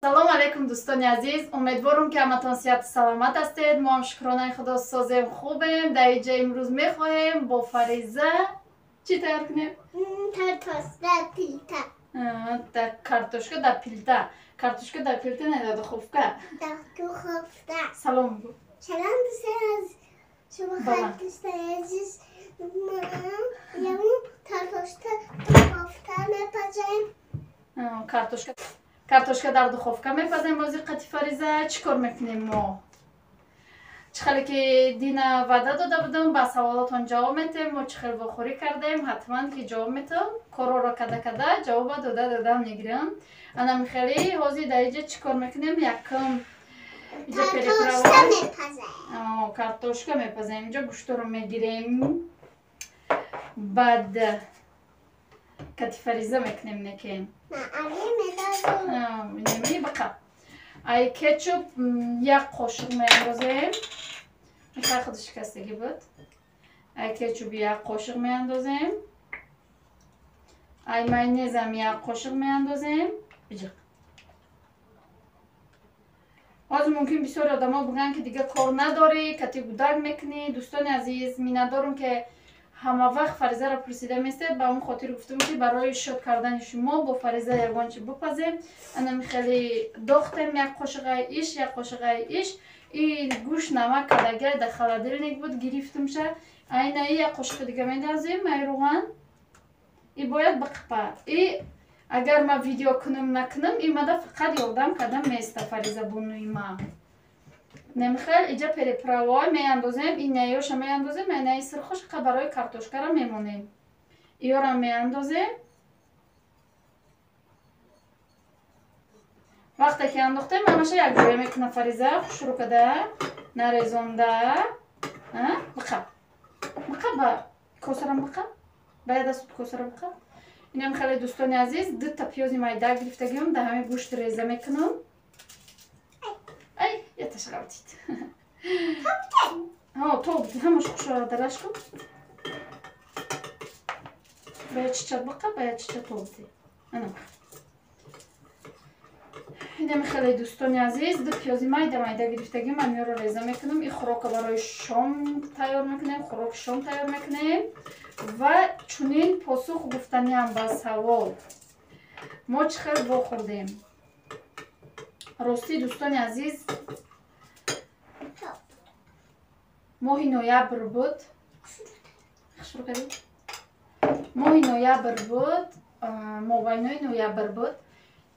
Салом алейкум, дӯстони азиз. Умедворам, ки ҳаматон сиҳату саломат ҳастед. Мо ҳам, шукронаи Худо, созем, хубем. Дар инҷа имрӯз мехоҳем бо Фариза чӣ тайёр кунем? Картошка плита. Картошка дар плита. Картошка дар плита, не, дар духовка. Дар духовка. Салом гӯ. Салом, дӯстони азиз. Шумо дӯстони азиз, яму картошка духовка мепазем. Картошка дар духовка мепазем. Бози қати Фариза чӣ кор мекунем мо? Чӣ хеле ки дина ваъда дода будам, ба саволотон ҷавоб метем. Мо чӣ хел вохӯрӣ кардем, ҳатман ки ҷавоб метам. Корҳоро када када, ҷавоба дода дода мегирам. Анами хеле ҳозир дар иҷа чӣ кор мекунем? Якум иҷа переправа, картошка мепазем. Инҷа гӯшторо мегирем, баъд кати Фариза мекунем, некем бақа. Ай кетчуп як қошуқ меандозем. Михай, худи шикастагӣ буд. Ай кетчуп як қошуқ меандозем, ай майонезам як қошуқ меандозем. Биҷиқ. Ҳозир мумкин бисёри одамо бигӯянд, ки дига кор надорӣ, кати гудак мекунӣ. Дӯстони азиз, миннатдорум, ки ҳама вақт Фаризаро пурсида местед. Ба он хотир гуфтам, ки барои шод кардани шумо бо Фариза ягон чи бипазем. Анами хеле дохтем, як қошиқаи иш, як қошиқаи иш. И гӯшт намак кадагай, дар холодильник буд, гирифтумша. Айнаи як қошиқи дига мендазем, ай руған. И бояд биқипа. И агар ма видео кунам, накунам, имада фақат ёрдам кардам места Фариза бонуи ма. Немихел иҷа переправаҳо меандозем, инаёша меандозем, инаи сирхоша барои картошкара мемонем, иёра меандозем. Вақте ки андохтем, ҳамаша якҷоя мекуна Фариза, хушрӯ када, нарезонда. Биқа, биқа, ба косарам биқа, ба я дастут косара биқа. Инам хеле, дӯстони азиз, дута пиёзи майда гирифтагиам, дар ҳамин гӯшт реза мекунам. Ай, яташ ғалтид. Тоб, ҳамаш хушро дараш кун. Ба я чича биқа, ба я чича тобди. Ана инами хеле, дӯстони азиз, ду пиёзи майда майда гирифтагим, амёро реза мекунам. И хӯрока барои шом тайёр мекунем, хӯроки шом тайёр мекунем. Ва чунин посух гуфтаниам ба савол: мо чӣ хел вохӯрдем? Ростӣ, дӯстони азиз, моҳи ноябр буд, моҳи ноябр буд, мобайнои ноябр буд.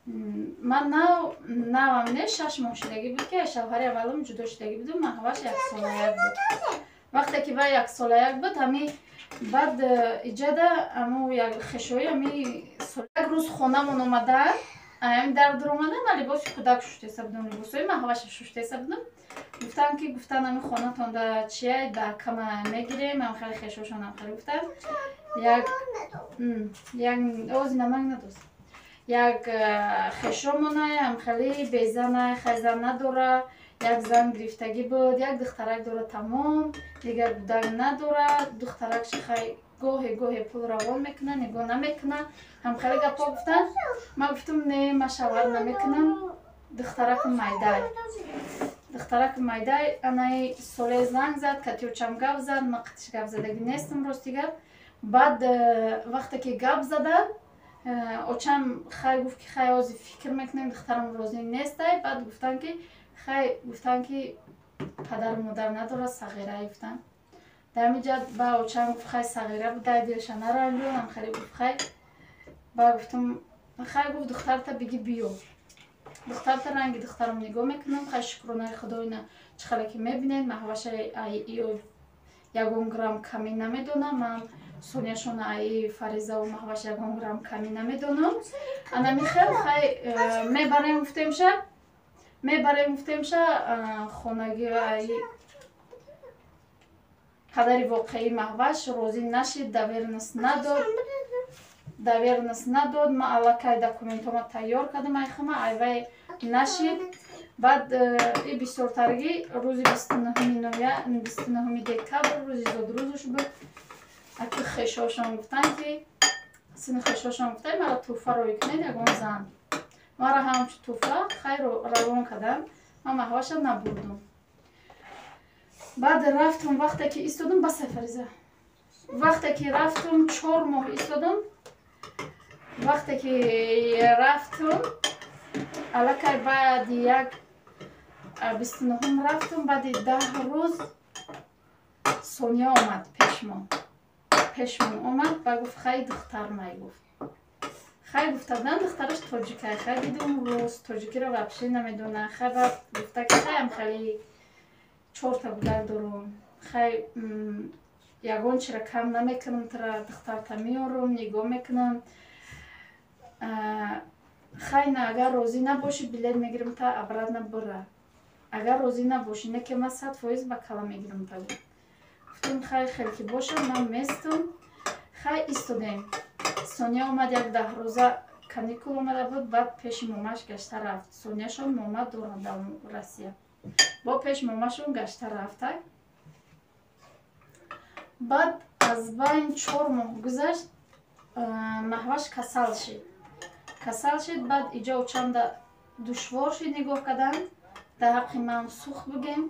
Ман нав навам не, 6 моҳ шудагӣ буд, ки шавҳари аввалам ҷудо шудагӣ будум. Маҳваш яксолаяк буд. Вақте ки вай яксолаяк буд, ҳами баъд иҷада аму як хешои ҳами як рӯз хонамон омада, ами дар дуромада, ман либоси кӯдак шуштеса будам, либосҳои маҳваша шуштеса будам. Гуфтам ки, гуфтан, ами хонатонда чия, ба кама мегирем. Ам хеле хешошонам хеле гуфтам, як як ози намак надост. Як хешомонай, ам хеле безанай, хай зан надора, як зан гирифтагӣ буд, як духтарак дора, тамом, дигар гудак надора. Духтаракши хай гоҳе гоҳе пул равон мекуна, нигоҳ намекуна. Ҳамхеле гапҳо гуфтан. Ман гуфтам: не, ман шавҳар намекунам, духтаракам майдай, духтаракам майдай. Анаи соле занг зад, катиочам гап зад. Ман қатиш гап задагӣ нестам, рости гап. Баъд вақте ки гап задан, очам хай гуфт, ки хай, ҳозир фикр мекунем, духтарам розӣ нестай. Баъд гуфтан, ки хай, гуфтан, ки падару модар надорад, сағирай, гуфтан. Дар ҳамин ба очам гуфт: хай, сағира будай, дилша наранҷонам. Хеле гуфт: хай. Ба гуфтам: хай, гуфт, духтарта биги, биё, духтарта ранги духтарам нигоҳ мекунам. Хай, шукронаи Худо, ина чӣ хеле ки мебинед, маҳваша ё ягон грамм камӣ намедонам. Ман соняшона аи Фаризаву Маҳваш ягон грамм камӣ намедонам. Анами хел хай, мебарем гуфтемша, мебарем гуфтемша хонаги. Аи падари воқеии Маҳваш розӣ нашид, доверенность надод, доверенность надод. Ма аллакай документҳома тайёр кардам, айхама айвай нашид. Баъд и бисёртаргӣ рӯзи 29-уми декабр, рӯзи зодрӯзаш буд. Аки хешошон гуфтанд, ки сини хешошон гуфтанд, мара тӯҳфа рӯй кунед, ягон зан. Мара ҳамчу туҳфа хайру равон кардам. Ман Маҳваша набурдум. Баъд рафтум, вақте ки истодум, басай, Фариза. Вақте ки рафтум, 4 моҳ истодум. Вақте ки рафтум, аллакай баъди як 29-ум рафтум, баъди 10 рӯз Соня омад пешмон. Пешмон омад ба гуфт: «Хай, духтармай», гуфт. Хай, гуфта будан, духтараш тоҷикай. Хай, дидум, рус тоҷикиро вообще намедона. Хай, баъд гуфта ки хайам хеле чорта гудак дорум, хай, ягон чира кам намекунам, тара духтарта меорум, нигоҳ мекунам. Хай, на, агар розӣ набошӣ, билет мегирам, та обратно бира. Агар розӣ набошӣ, не ки ман 100% ба кала мегирам та, гуфт. Гуфтем: «Хай, хел ки бошад, ман местум». Хай, истодем. Соня омад, як 10 рӯза каникул омада буд, баъд пеши момаш гашта рафт. Соняшон мома доранд дар Россия, бо пеши момашон гашта рафта. Баъд аз байн 4 моҳ гузашт, Маҳваш касал шид, касал шид. Баъд иҷо чанда душвор шид нигоҳ кардан, дар ҳаққи ман сухт бигем.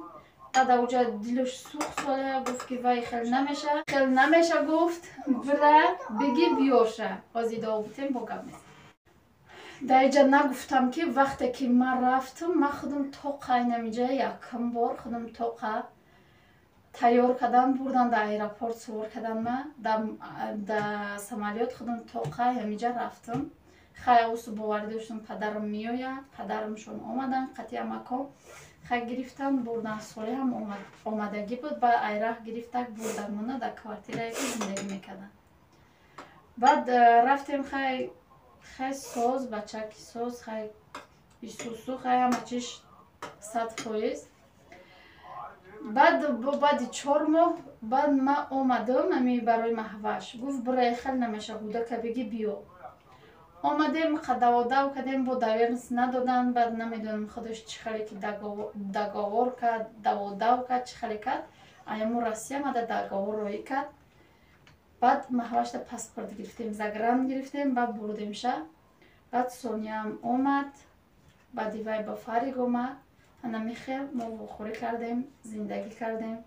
Баъд ауҷа дилуш сухт, соля гуфт ки вай хел намеша, хел намеша, гуфт, бира биги биёша, ҳозир идома бутем, бо гап нест. Дар иҷа нагуфтам ки вақте ки ман рафтам, ман худам тоқа инамиҷа якум бор худам тоқа тайёр кардан, бурдан дар аэропорт, сувор кардан. Ма да самолёт худам тоқа ҳамиҷа рафтам. Хай, усу боварӣ доштам, падарам меояд. Падарамшон омадан қатъи амаком, хай, гирифтан, бурдан. Соли ҳам омадагӣ буд, ба айраҳ гирифтак бурдан мона дар квартирае ки зиндагӣ мекардам. Баъд рафтем, хай, хай, соз, бачаки соз, хай, исусу, хай, ҳама чиш 100%. Баъд баъди 4 моҳ баъд ман омадам ами барои Маҳваш. Гуфт: «Бирай, хел намеша, гудака биги, биё». Омадем, даводав кардем, бо доверенность надодан. Баъд намедонам худаш чӣ хеле ки договор кард, даводав кард, чӣ хеле кард, аямо Россия мада договор роӣ кард. Баъд Маҳвашда паспорт гирифтем, загран гирифтем, баъд бурдемша. Баъд Соняам омад, баъди вай ба Фариг омад. Ана михел мо вохӯрӣ кардем, зиндагӣ кардем.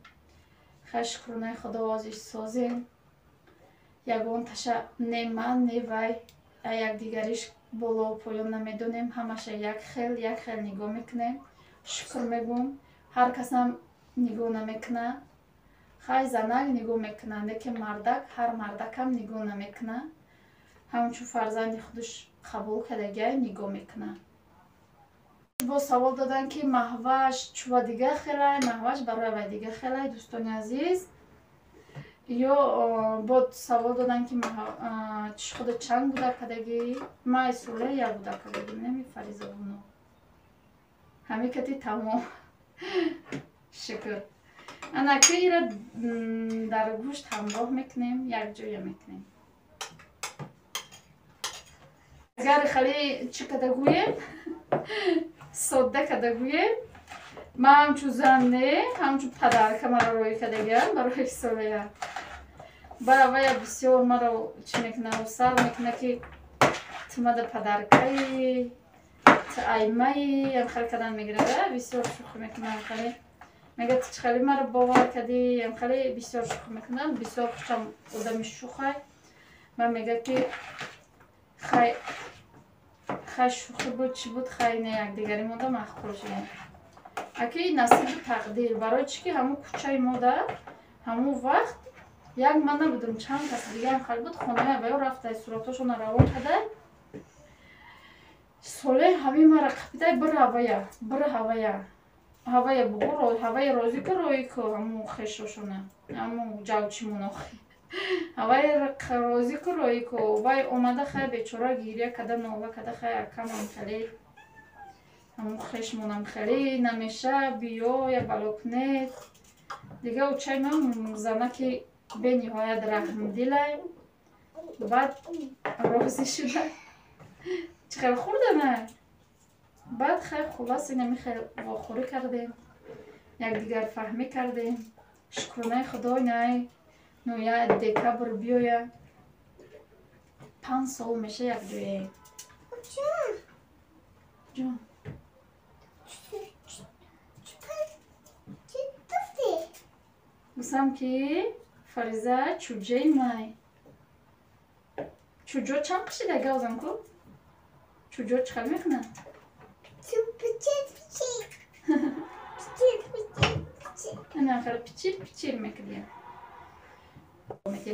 Хай, шукронаи Худо, озиш созем. Ягон таша не ман, не вай якдигариш боло поён намедонем, ҳамаша як хел, як хел нигоҳ мекунем. Шукр мегӯм, ҳар касам нигоҳ намекуна. Хай, занак нигоҳ мекуна, лекин мардак, ҳар мардакам нигоҳ намекуна. Ҳамчун фарзанди худаш қабул кардагиай, нигоҳ мекуна. Боз савол доданд ки Маҳваш чува дига хелай, Маҳваш барои вай дига хелай. Дӯстони азиз, ё бод савол доданд ки чиш худа чанд гудак кардагӣ. Май соле як гудак кардагӣ, неми Фаризабону ҳами кати тамом, шукр. Ана ки ира дар гӯшт ҳамроҳ мекунем, якҷоя мекунем. Агар хеле чӣ када гӯем, содда када гӯем, ман ҳамчун зан не, ҳамчун падарка маро роӣ кардагиам барои солия. Ба вая бисёр маро чӣ мекуна, ҳавсал мекуна ки ту мада падаркаи, ту аймаи, амхел кардан мегирада. Бисёр шӯхӣ мекунам, хеле мега: «Ту чӣ хеле маро бовар кардӣ?» Амхеле бисёр шӯхӣ мекунам. Бисёр хушам, одами шӯхай. Ман мега ки хай, хай, шӯхӣ буд, чӣ буд, хай, не, якдигари монда маъқул шудем. Аки насиби тақдир, барои чӣ ки ҳамун кӯчаи мода ҳамун вақт як ман набудам, чанд кас дигаам хел буд. Хонаи аваё рафта, суратошона равон карда, соле ҳамин мара қапидай: «Бира ҳавая, бира ҳавая, ҳавая бугӯ, ҳавая розӣ ку, роӣ ку». Ҳамун хешошона, ҳамун ҷавчимонохи, ҳавай розӣ ку, роӣ ку. Вай омада, хай, бечора гиря када, нола када: «Хай, акамам хеле, ҳамун хешмонам хеле намеша, биё, я бало кунед». Дига учаи ман занаки бениҳоят раҳмдилай, баъд розӣ шуда. Чӣ хел хӯрдана? Баъд хай, хулос, инами хел вохӯрӣ кардем, якдигар фаҳмӣ кардем. Шукронаи Худо, най ноя декабр биёя, 5 сол меша якҷояем. Ҷон. Гуфтам ки Фариза чуҷаи май. Чуҷо чанд қишида гавзам ку? Чуҷо чӣ хел мекунад? Ина хеле пичир пичир мекунем.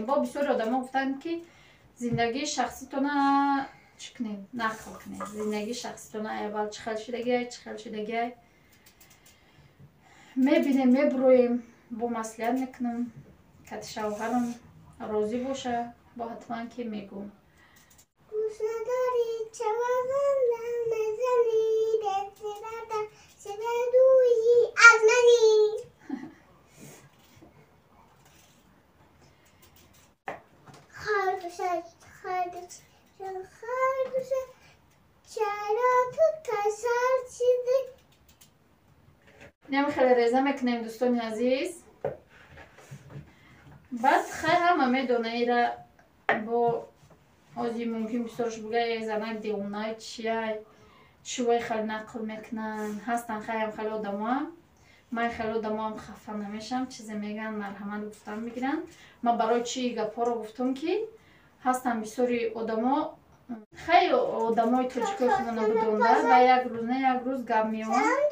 Бо бисёри одамо гуфтанд ки зиндагии шахситона чӣ кунем, нақл кунем. Зиндагии шахситона аввал чӣ хел шидагиай, чӣ хел шидагиай. Мебинем, мебуроем, бо маслиҳат мекунам, кати шавҳарам розӣ боша, бо ҳатман ки мегӯм. Инам хеле реза мекунем, дӯстони азиз. Баъд хай ҳама медона ира, бо ози мумкин бисёрш бугай занак девонай чияй, чивой хеле нақл мекунанд. Ҳастанд хайам хеле одамоам. Ман хеле одамоам хафа намешам, чизе мегӯянд, марҳамат гуфтан мегиранд. Ман барои чӣ гапҳоро гуфтам ки ҳастанд бисёри одамо, хай одамои тоҷикои худона бидонда, ба як рӯз на як рӯз гап меоянд.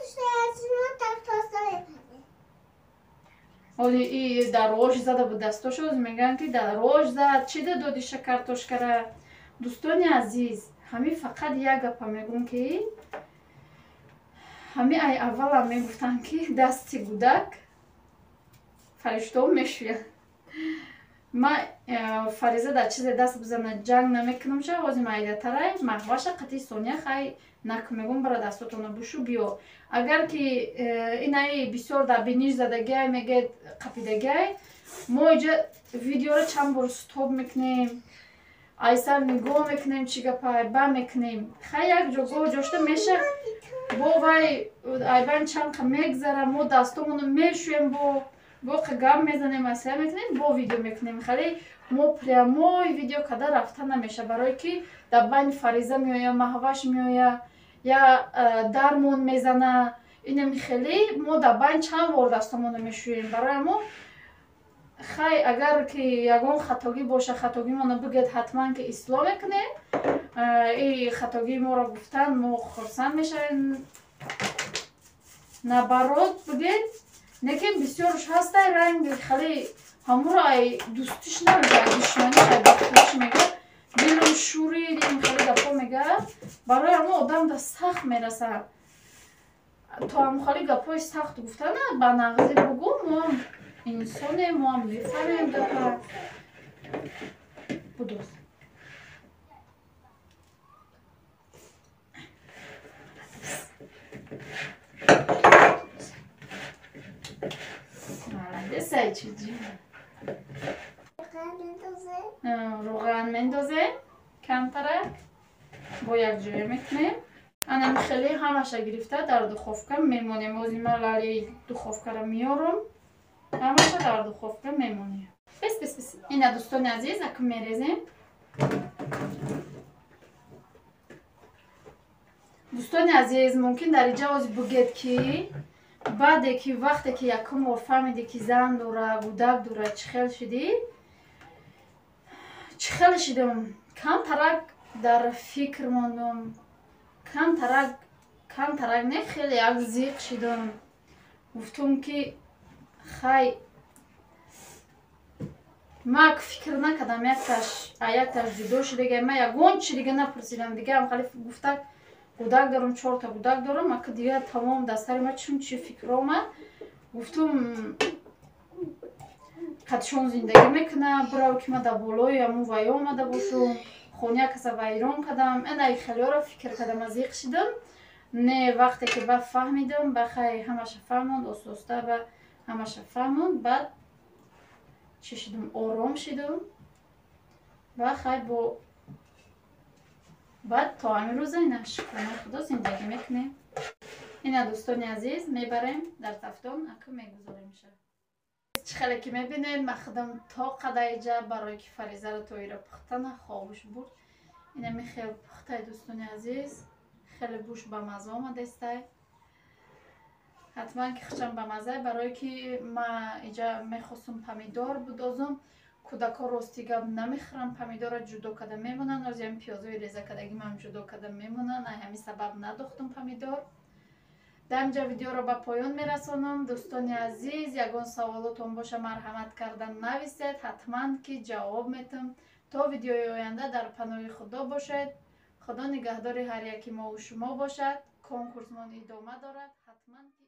Оли и дар рож зада буд дастоша, ози мегӯянд ки дар рож зад, чӣ додиша картошкара. Дӯстони азиз, ҳамин фақат як гапа мегӯм ки ҳамин ай аввалам мегуфтанд ки дасти гудак фариштаҳо мешӯяд. Ман Фариза дар чизе даст бизана ҷанг намекунам ша, ҳози майдатарай маҳваша қатъи сония хай накун, мегӯм бара дастотона бушу биё. Агар ки инаи бисёр дар биниш задагиай, мегӯяд қапидагиай, мо иҷа видеоро чанд бор стоп мекунем, айсар нигоҳ мекунем чӣ гапай, ба мекунем. Хай як ҷо гоҳ ҷошта меша, бо вай айбан чанд қа мегзара, мо дастомоно мешӯем, бо гап мезанем, маслиҳат мекунем, бо видео мекунем. Хеле мо прямой видео када рафта намеша, барое ки дар байни Фариза меоя, Маҳваш меоя, я дармон мезана. Инам хеле мо дар байн чанд бор дастомоно мешӯем. Барои мо хай агар ки ягон хатогӣ боша, хатогимоно бигӯяд, ҳатман ки ислоҳ мекунем. И хатогии моро гуфтан мо хурсанд мешавем. Наоборот бигӯед, лекин бисёрш ҳастай ранги хеле ҳамуро ай дӯстиш намега, душманиш ай бахтиш мега, дилам шӯрид, ин хеле гапҳо мега. Барои ҳамо одам да сахт мерасад. То ҳамо хеле гапҳои сахт гуфтана ба нағзӣ бугӯ, моам инсонем, моам мефаҳмем гапа. Будоз. Молодец, чуҷи. Равған мендозем камтарак, бо якҷоя мекунем. Анам хеле ҳамаша гирифта дар духовка мемонем. Ози ман лали духовкаро меорам, ҳамаша дар духовка мемонем. Бес бес бес. Ина дӯстони азиз, акун мерезем. Дӯстони азиз, мумкин дар иҷа ози бугед ки баъде ки вақте ки якум бор фаҳмидӣ ки зан дора, гудак дора, чӣ хел шидӣ? Чӣ хел шидам? Камтарак дар фикр мондам, камтарак, камтарак не, хеле як зиқ шидам. Гуфтум ки хай ман фикр накардам, якташ ҷудо шидага, ман ягон чи дига напурсидам. Дигаам хеле гуфта гудак дорам, чорта гудак дорам, ака дига тамом дар сари ман чун чи фикр омад. Гуфтум катшон зиндагӣ мекунам, бирав ки ман дар болои ҳамун ваё омада бошум, хонаи каса вайрон кардам. Ина хелеро фикр кардам, азиқ шидам. Не, вақте ки ба фаҳмидам, ба хай ҳамаша фаҳмонд, оста-оста ба ҳамаша фаҳмонд, баъд чӣ шидам, ором шидам. Ба хай бо баъд то ҳамин рӯза ина шукронаи худо зиндагӣ мекунем. Ина дӯстони азиз, мебарем дар тафтон, ака мегузоремша. Чӣ хеле ки мебинед, ман худам то қадар иҷа барое ки Фаризаро то ира пухтана хобуш бурд. Инами хел пухтай дӯстони азиз, Хеле буш ба маза омадестай. Ҳатман ки хичам ба маза, барое ки ма иҷа мехостум помидор будозум. Кӯдако рости гап намехӯрам, помидора ҷудо карда мемонанд. Озиам пиёзои реза кардагимам ҷудо карда мемонанд. Ай ҳамин сабаб надохтум помидор. Дар инҷа видеоро ба поён мерасонам. Дӯстони азиз, ягон саволотон боша, марҳамат кардан нависед, ҳатман ки ҷавоб метам. То видеои оянда дар паноҳи Худо бошед. Худо нигаҳдори ҳар яки мову шумо бошад. Конкурсмон идома дорад, ҳатман ки.